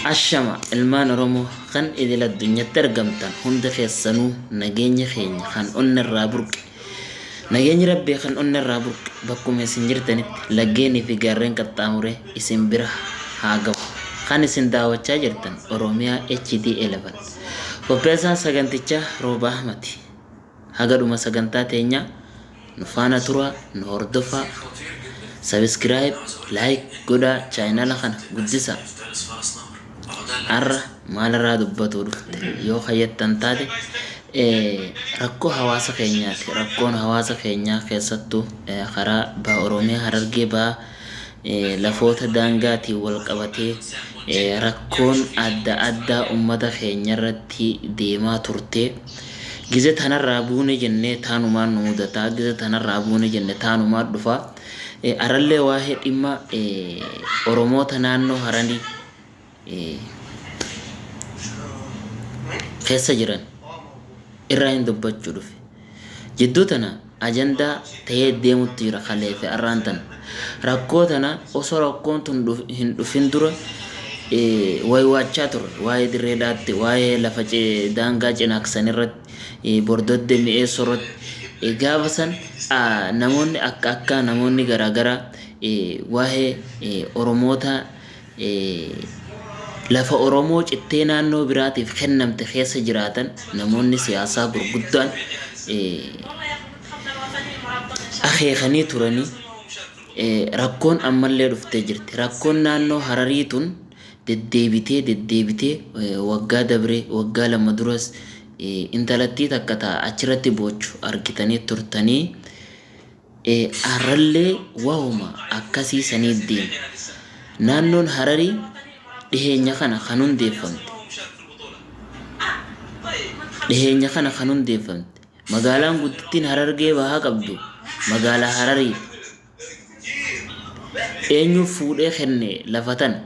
Ashama ilmaan Oromoo kan idil addunyatti argamtan hundi keessanuu nageenya keenya kan onna irraa burqe nageenyi rabbii kan onna irraa burqe bakkuma isin jirtanitti laggeenii fi gaarreen qaxxaamuree isin bira haa gahu. Kan isin daawwachaa jirtan Oromiyaa HD 11. Qopheessaan sagantichaa Rooba Ahmadi. Haga dhuma sagantaa teenyaa nu faana turaa, nu hordofaa, subscribe, like godhaa chaayinala kana guddisaa. Har'a maalirraa dubbatuu dhufte yoo kayyattan taate rakkoo hawaasa keenyaati. Rakkoon hawaasa keenyaa keessattuu karaa baha Oromiyaa Harargee bahaa lafoota daangaatiin wal qabatee rakkoon adda addaa uummata keenya irratti deemaa turte. Gize tanarraa buune jennee taanumaan nu mudataa. Gize tanarraa buune jenne taanumaan dhufa. Arallee waa'ee dhimma Oromoota naannoo Hararii keessa jiran irraa hin dubbachuu dhufe. Jidduu tana ajandaa ta'ee deemutti jira kalee fi arraan tana. Rakkoo tana osoo rakkoon tun hin dhufin dura waywaachaa turre. Waa'ee dirree dhaatti, waa'ee lafa daangaa cinaaksan irratti, bordoddee mi'eessoo irratti gaafa san namoonni akka akkaa namoonni garaagaraa waa'ee Oromoota lafa Oromoo cittee naannoo biraatiif kennamte keessa jiraatan namoonni siyaasaa gurguddaan akeekanii turanii rakkoon ammallee dhuftee jirti. Rakkoon naannoo Hararii tun deddeebitee deddeebitee waggaa dabree waggaa 2 duras intalattii takka ta'a achirratti boochu argitanii turtanii Arrallee wahuma akkasii sanii deema. Naannoon Hararii dhiheenya kana kan hundeeffamte. Dhiheenya kana kan hundeeffamte. Magaalaan guddittiin Harargee Bahaa qabdu magaalaa Harariiti. Eenyu fuudhee kenne lafa tana?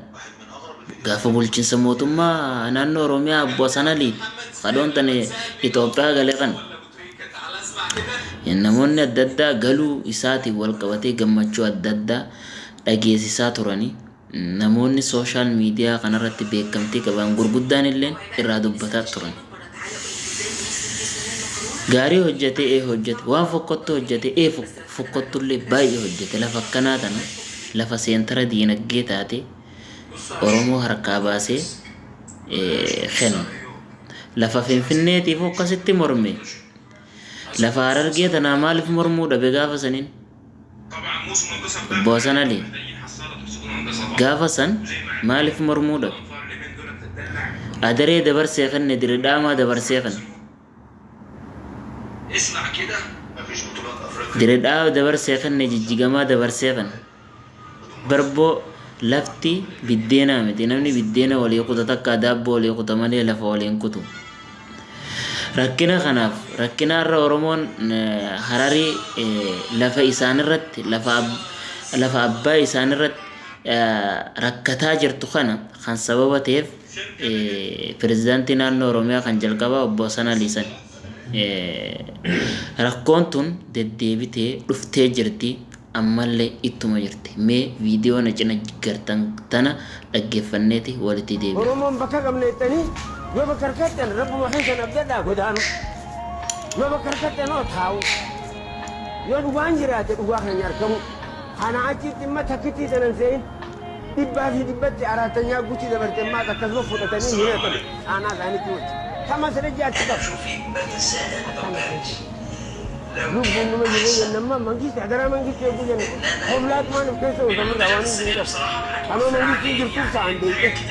Gaafa bulchiinsa mootummaa naannoo Oromiyaa Obbo Hasan Aliiti. Kadhoon tana Itoophiyaa gale kana. Namoonni adda addaa galuu isaatiin wal qabatee gammachuu adda addaa dhageessisaa turanii namoonni sooshaal miidiyaa kanarratti beekamtii qaban gurguddaan illee irraa dubbataa turan. Gaarii hojjete ee hojjete waan fokkottuu hojjete ee fokkottullee baay'ee hojjete lafa akkanaa tana lafa seentara diinagdee taate Oromoo harkaa baasee kenna. Lafa Finfinneetiifuu akkasitti morme. Lafa Harargee tanaa maaliif mormuu dhabe gaafa saniin? Obbo Hasan Alii. Gaafa san maaliif mormuu dhabe? Adaree dabarsee kenne diridhaamaa dabarsee kenne. Diredhaa dabarsee kenne jijjigamaa dabarsee kenne. Barboo lafti biddeenaa miti. Namni biddeena walii kuta takkaa daabboo walii kuta malee lafa walii hin kutu. Rakkina kanaaf rakkina har'a Oromoon Hararii lafa isaanirratti lafa lafa abbaa isaanirratti rakkataa jirtu kana kan sababa ta'eef pirezidaantii naannoo Oromiyaa kan jalqabaa obbo Hasan Alii sani. Rakkoon tun deddeebitee dhuftee jirti ammallee ittuma jirti. Mee viidiyoo na cina gartan tana dhaggeeffanneeti walitti deebina. Oromoon bakka qabna jettanii yoo bakka harkattan rabbuma keessan abdadhaa godaanu. Yoo bakka harkattan hoo taa'u. Yoo dhugaan jiraate dhugaa keenya argamu. Kana achitti imma takkittii tanan se'in dhibbaa fi dhibbatti araattanyaa guchi dabarte immaas akkasuma fudhatanii hin hatamu. Aanaa isaaniitti wajji. Kama sana achi qabu. Akkana keessa. Lubbuun numa jirre jenna amma mangisti adaraa mangisti yogguu jennu hoflaatumaan of keessa oofamirraa waan hundi hin qabu. Kama mangistiin jirtuuf ta'an beekte.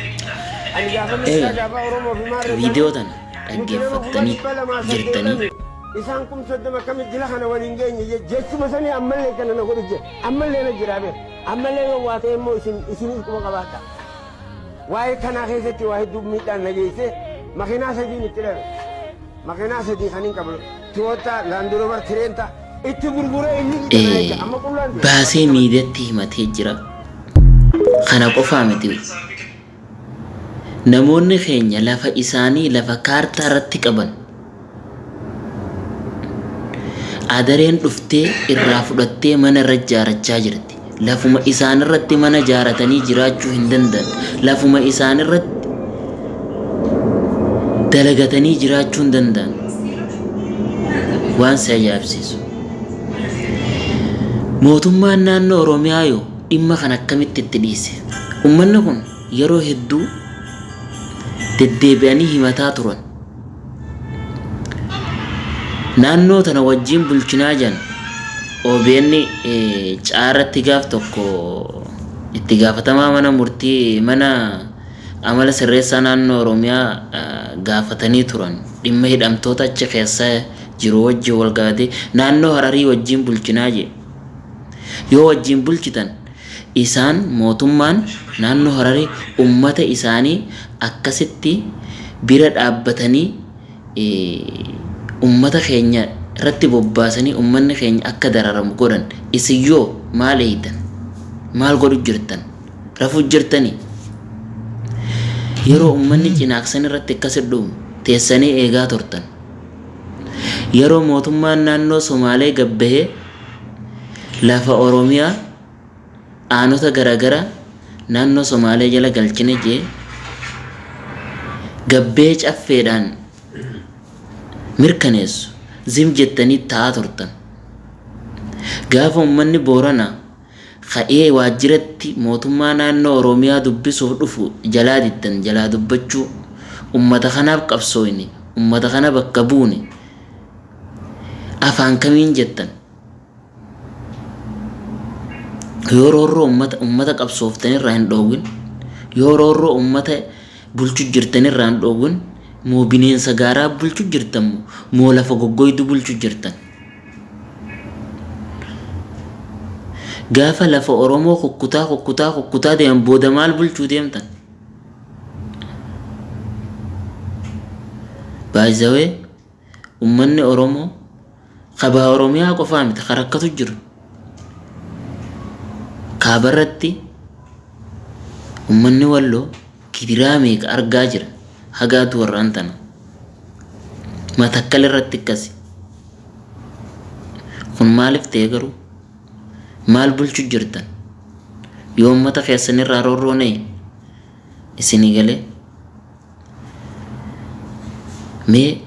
Ani gaafa mirgaa gaafaa Oromoo fi maarree Viidiyoo tana nuti nama kuma dhaggeeffattanii dhibba lamaa jirtanii saddeettamii isaan kum 30 akkamitti jila kana waliin geenye jechuma sanii ammallee kana na godhu jira. Ammallee na jiraa beeku. Ammallee yoo waa ta'e immoo isin isinis quba qabaadha. Waa'ee kanaa keessatti waa hedduu miidhaan na geesse makiinaa sadiin itti dhabe. Makiinaa sadii kan hin qabu. Toyota, Land Rover, Trenta itti gurguree inni dhiqanaa jecha amma qullaan deema. Baasee miidiyatti himatee jira. Kana qofaa miti. Namoonni keenya lafa isaanii lafa kaartaa irratti qaban adareen dhuftee irraa fudhattee mana irra ijaarachaa jirti. Lafuma isaan irratti mana ijaaratanii jiraachuu hin danda'an. Lafuma isaan irratti Dalagatanii jiraachuu hin danda'an. Waan si ajaa'ibsiisu. Mootummaan naannoo Oromiyaa yoo dhimma kana akkamitti itti dhiise? Uummanni kun yeroo hedduu deddeebi'anii himataa turan. Naannoo tana wajjin bulchinaa jiran OBN caarratti gaaf tokko itti gaafatamaa mana murtii mana amala sirreessaa naannoo Oromiyaa gaafatanii turan. Dhimma hidhamtoota achi keessa jiru wajjin wal qabatee naannoo Hararii wajjin bulchinaa jedhe. Yoo wajjin bulchitan isaan mootummaan naannoo Hararii ummata isaanii akkasitti bira dhaabbatanii ummata keenya irratti bobbaasanii ummanni keenya akka dararamu godhan. Isin yoo maal eeydan? Maal godhu jirtan? Rafuu jirtanii? Yeroo ummanni Cinaaksan irratti akkasi dhumu teessanii eegaa turtan. Yeroo mootummaan naannoo Somaalee gabbahee lafa Oromiyaa aanota garaagaraa naannoo Somaalee jala galchine jee gabbee caffeedhaan mirkaneessu zim jettanii taa'aa turtan. Gaafa uummanni Booranaa ka'ee waajjiratti mootummaa naannoo Oromiyaa dubbisuuf dhufu jalaa diddan, jalaa dubbachuu, ummata kanaaf qabsooyne, ummata kana bakka buune afaan kamiin jettan? Yoo roorroo ummata qabsooftanirraa hin dhoowwin, yoo roorroo ummata bulchu jirtanirraa hin dhoowwin, moo bineensa gaaraa bulchu jirtan moo lafa goggoydu bulchu jirtan? Gaafa lafa Oromoo kukkutaa kukkutaa kukkutaa deeman booda maal bulchuu deemtan? Baay'izawee uummanni Oromoo kabaa Oromiyaa qofaa miti kan rakkatu jiru. Kaabarratti uummanni Walloo gidiraa meeqa argaa jira haga aduu warraan tana. Matakkal irratti akkasi. Kun maaliif ta'e garuu? Maal bulchu jirtan? Yoo uummata keessanirraa roorroonee isinii galee mee